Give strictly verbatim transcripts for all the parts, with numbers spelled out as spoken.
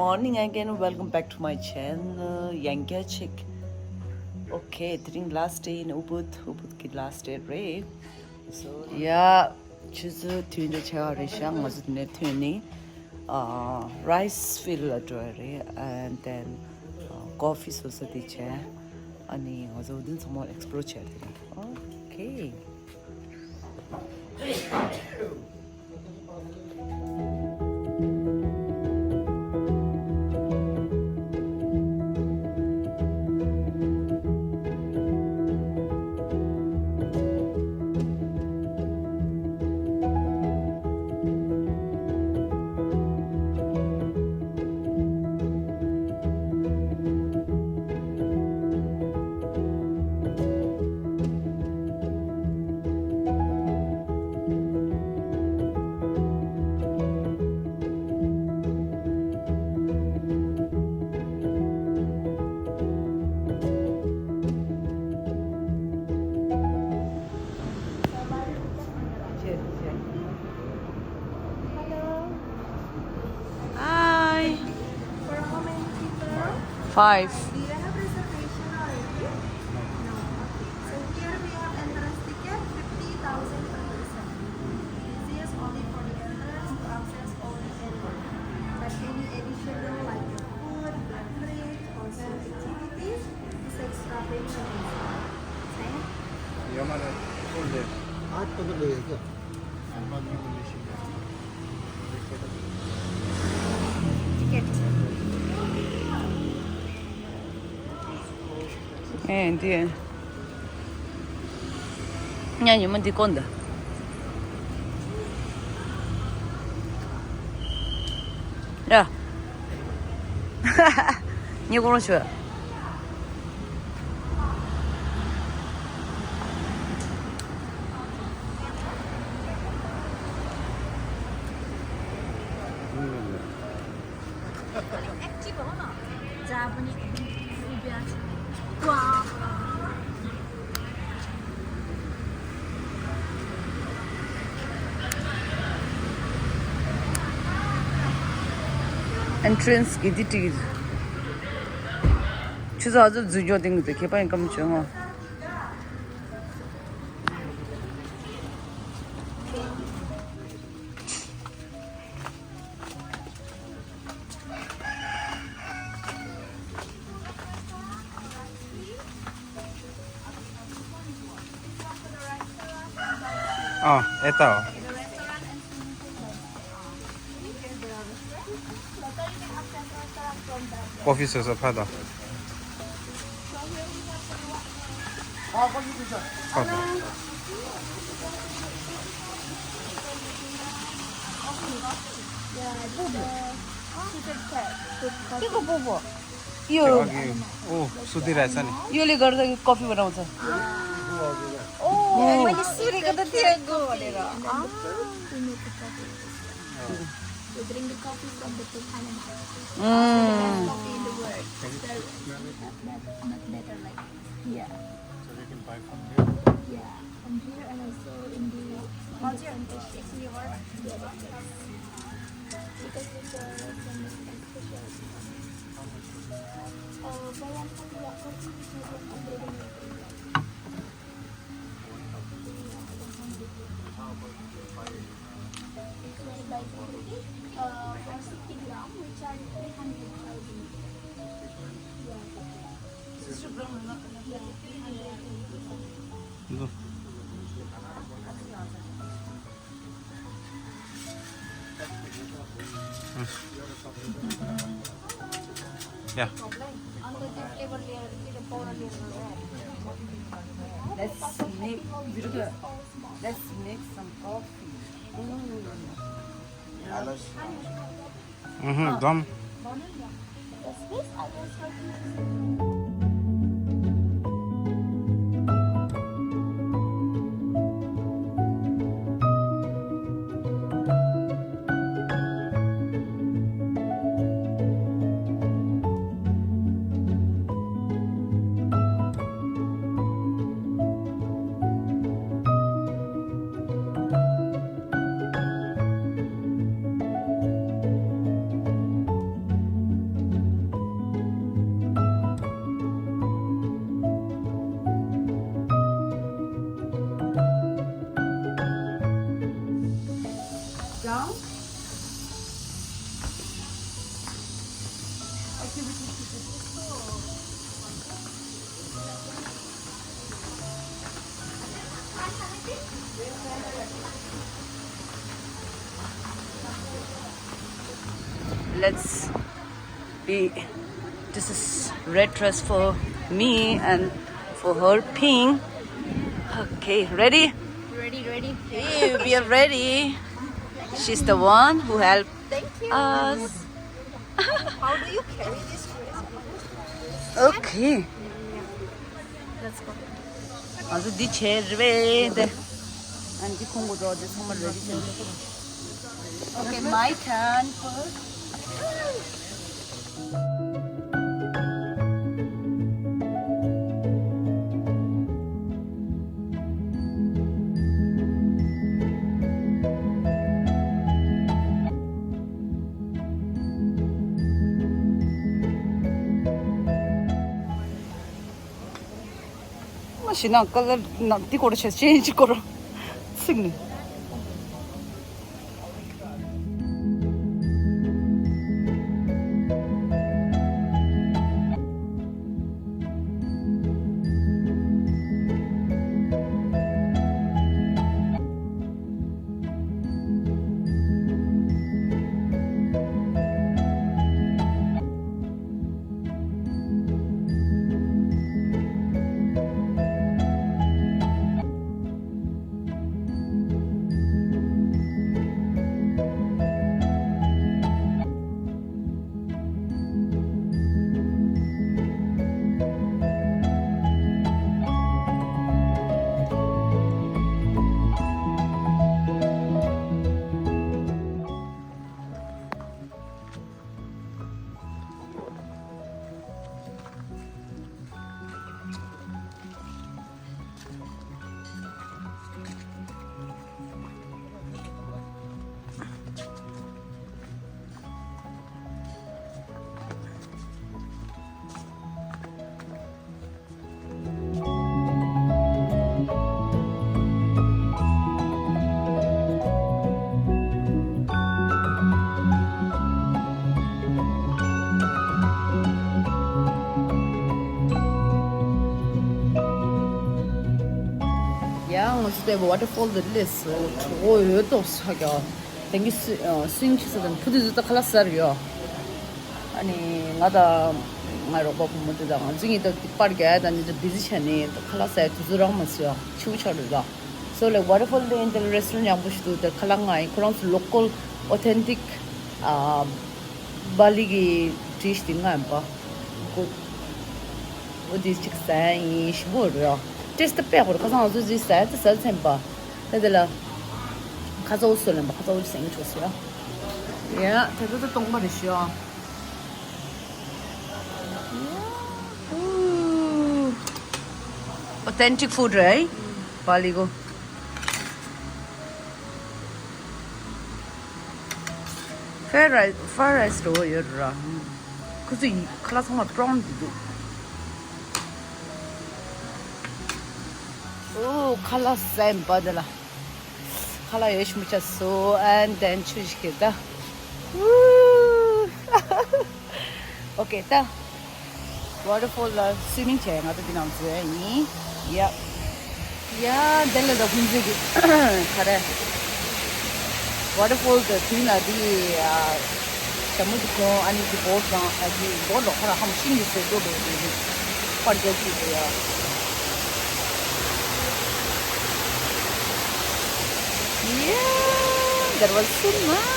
Morning again, welcome back to my channel. ཡང་བསྐྱར་ཅིག Okay, དེ་རིང་last day in Ubud. Ubud གི་last day རེད། So, yeah, ཆུ་ཚོད་བདུན་དང་ཕྱེད་ཀ་རེད་ཤག་ང་ཚོ་དེ་ནས་ཐོན་ནས་ཨ་rice field ལ་འགྲོ་ཡ་རེད། And then coffee བཟོ་ས་དེ་བྱས། ཨ་ནི་ང་ཚོ་འོ་དེ་ཚང་མ་explore བྱས་རེད། Okay. Hi. For how many people? Five. Do you have reservation already? No. Okay. So here we have entrance ticket, fifty thousand per person. This is only for the entrance to access all the area. But any additional like your food, your drink, also activities, is extra payment. Same? ཨེ་འདི། ཉ་ཉི་མ་འདི་ཀོན་ད། ཡ། ཉི་གོང་ཆོས། Entrance གི་འདི་ཏིག་ཆུ་ཚོད་ཨ་ཚོད་འཛུལ་འཇོག་སྟེང་གི་ཁྱད་པར་ཡིན་ཀམ་བྱོས་ངོ་། ཨ་ཨེ་ཏའོ། ཀོ་ཕི་བཟོས་ས་ཕ་དང་། ཕ་དང་། ཅི་གོ་པོ་པོ། ཡོ། ཨོ་སུ་དེ་ར་ས་ནི། ཡོ་ལི་གར་ད་ཀོ་ཕི་བ་རང་ཚ། ཨོ། ཨོ་སུ་རི་ག་ད་དེ་གོ་བ་རེ་ར། ཨ། We drink the coffee from the Pulpana. Mm. Coffee in the world. It's very, much better, like, yeah. So they can buy from here? Yeah, from here and also in the, in the front station. Yeah, that's it. Because it's a, it's a special. Uh, buy one coffee, one coffee, which is one hundred and eighty. Yeah. Let's make, let's make some coffee. Mm. Mm-hmm, done. Let's be. This is red dress for me and for her pink. Okay, ready? Ready, ready. Hey, we are ready. She's the one who helped Thank you. Us. How do you carry this dress? Okay. Let's go. ང་ཚོ་འདི་བྱས་རེད་པས། དེ། ཨ་ནི་འདི་ཁོང་གི་འགྲོ་དེ་ཚང་མ་རེ་ཌི་བྱས། Okay, my turn first. མ་གཞི་ན་ཀ་ལར་ན་འདི་སྐོར་བྱས་ཅེན་ཇི་སྐོར་ཚིག་ནི། ཡ། ང་ཚོ་ལྟ་བུ་ཝ་ཊར་ཕོལ་དེ་ལས་སུ་གྲོགས་ཡོད་དོ་ས་ག་དེང་གི་སུ་སུན་ཆི་ས་དང་ཕུ་དུ་ཟུ་ད་ཁ་ལག་ཟ་རུ་ཡོད། ཨ་ནི་ང་དང་ང་རོགས་པ་བུ་མོ་དེ་དང་ང་ཚོ་གཉིས་ད་པར་རྒྱག་ཡ་དང་ཉིན་དུ་བི་ཟི་བྱས་ནས་ད་ཁ་ལག་ཟ་ཡ་དུས་ཚོད་རག་མ་སོང་ཡ། ཆུ་བོ་ཆགས་རེད་ད། So like ཝ་ཊར་ཕོལ་དེ་ཡིན་དེ་ལ་རེ་སི་ཊོ་རན་ཊ་ཡག་པོ་ཞིག་འདུག་དེ་ཁ་ལག་ང་ཡིན་ཁོ་རང་ཚོ་ལོ་ཀལ་ཨོ་ཐེན་ཊིག་ཨ་བ་ལི་གི་ཌི་ཤི་དེ་ང་ཡིན་པ། ཀོ་འོ་དེ་གཅིག་ཟ་ཡ་ཡིན་ཞིམ་པོ་རེད་ཡ། ཊེ་སི་ཊི་དཔེ་ཡག་པོ་རེད། ཁ་སང་ང་ཚོ་ཅིག་ཟ་ཡ་དེ་ཟ་ཚན་པ། དེ་དེ་ལ་ཁ་ཚ་བོ་བཟོས་ལེན་པ། ཁ་ཚ་བོ་ཅིག་ཟ་ཡིན་ཆོག་ཟེར་ཡ། ཡ་དེ་ཚོ་ད་སྟོང་པ་རེད་ཤི་ཡ། Authentic food, right? Bali go. Fried rice, fried rice འགྲོ་ཡོད་ར། ཁོ་ཚོ་ཡི་ཁ་ལག་ཚང་མ་པྲོན་འདུག་ཨོ་ཁ་ལག་ཟ་ཡིན་པ་དེ་ལ། ཁ་ལག་ཡོད་ཤི་མི་ཆ་སོ། And then ཆུ་ཞིག་གི་ད། Okay ད། ཝ་ཊར་ཕོལ་ལ་སུའི་མིང་བྱས་ང་ཚོ་འདི་ནང་འཛུལ་ཡ་ཡིན། ཡ། ཡ་དེ་ལ་ད་ཧུན་ཟི་གི་ག་རེ། ཝ་ཊར་ཕོལ་གི་དུས་ན་དེ་ཞྭ་མོ་དེ་ཁོང་ཨ་ནི་དེ་བོར་དང་ཨ་དེ་བོར་ལོག་ཁ་ར་ཧམ་ཤིང་གི་ཟེར་འགྲོ་འགྲོ་དེ་དེ་པར་རྒྱག་གི་རེད་ཡ། Yeah, that was so nice.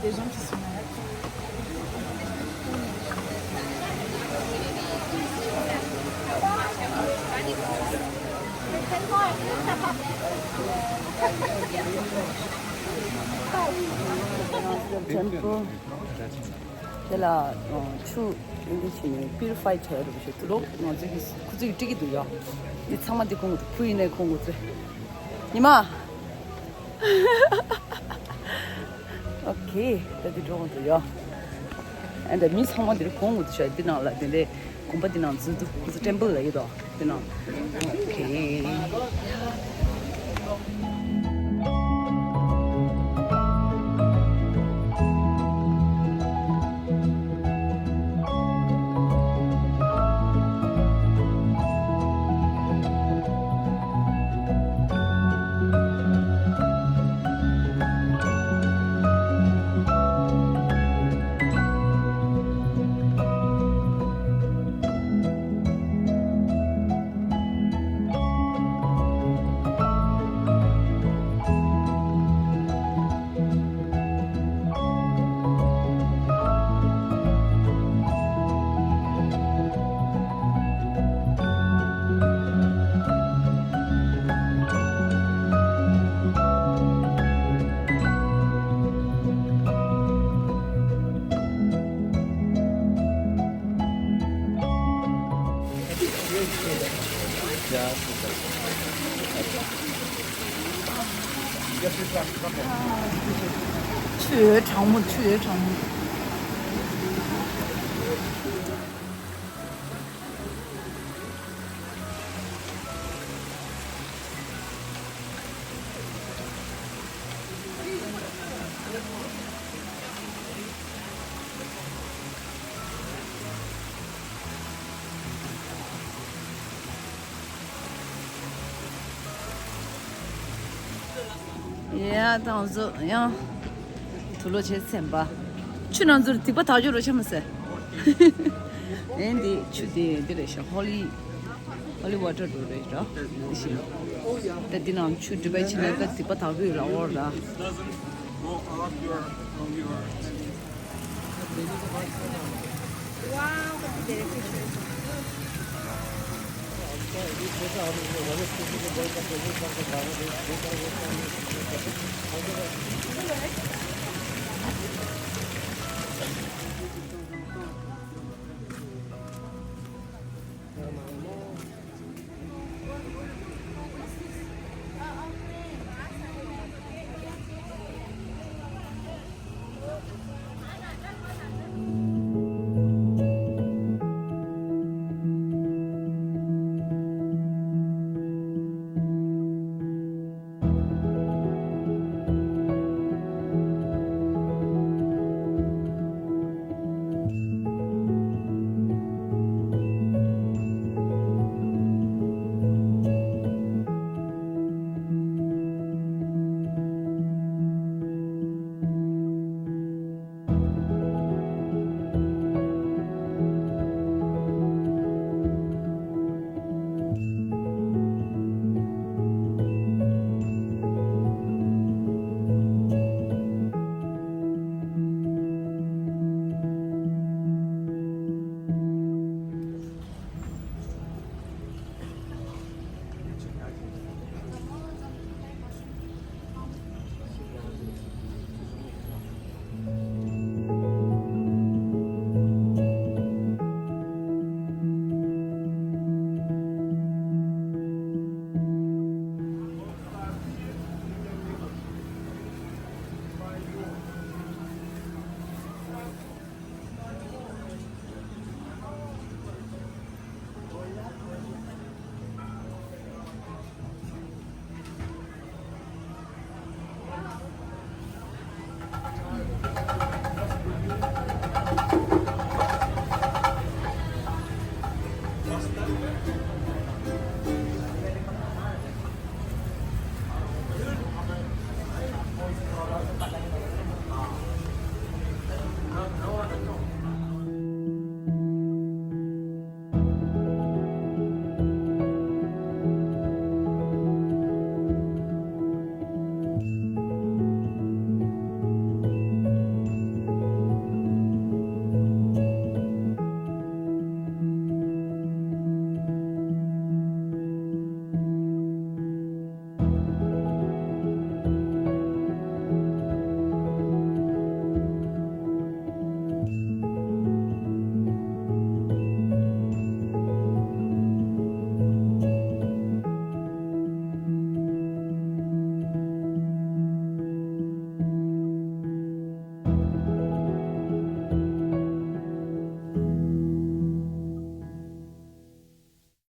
Des gens qui sont malades. Temple. དེ་ལ་ཆུ་འདི་བྱས་ནས་པིའུ་རི་ཕའི་བྱས་རེད་པ་ཞེས་དུ་ལོག་ང་ཚོ་གི་ཁུ་ཚུར་གྱིས་སྤྲད་ཀྱི་འདུག་ཡ། འདི་ཚང་མ་འདི་ཁོང་གི་འདུག་ཕུ་ཡིན་ནའི་ཁོང་གི་ཚོས། ཉི་མ། ཨོ་ཁེ། ད་འདི་འགྲོ་གི་འདུག་ཡ། ཨ་ད་མི་ཚང་མ་འདིར་གོང་གི་འདུག་ཤག་འདི་ནང་ལ་དེ་འདྲའི་དགོན་པ་འདི་ནང་འཛུལ་འདུག་ཁོ་ཚོ་ཊེམ་པལ་ལ་ཡོད་དོ། དེ་ནང་། ཨོ་ཁེ། ཆུའི་གྲང་མོ། ཆུའི་གྲང་མོ། ཡ། ད་ང་ཚོ་ཡང་དུག་ལོག་བྱས་ཚན་པ། ཆུ་ནང་ཚུར་སྡིག་པ་དག་ཆོག་རོགས་བྱ་མ་ཟེར། ཨེ་འདི་ཆུ་དེ་འདི་རེད་ཤག་ཧོ་ལི། ཧོ་ལི་ཝ་ཊར་འགྲོ་རེད་ར། འདི་ཤི། ད་འདི་ནང་ཆུ་འགྲིབ་པའི་ཕྱིན་ན་ད་སྡིག་པ་དག་གི་ཡོད་ལ་འོར་ར།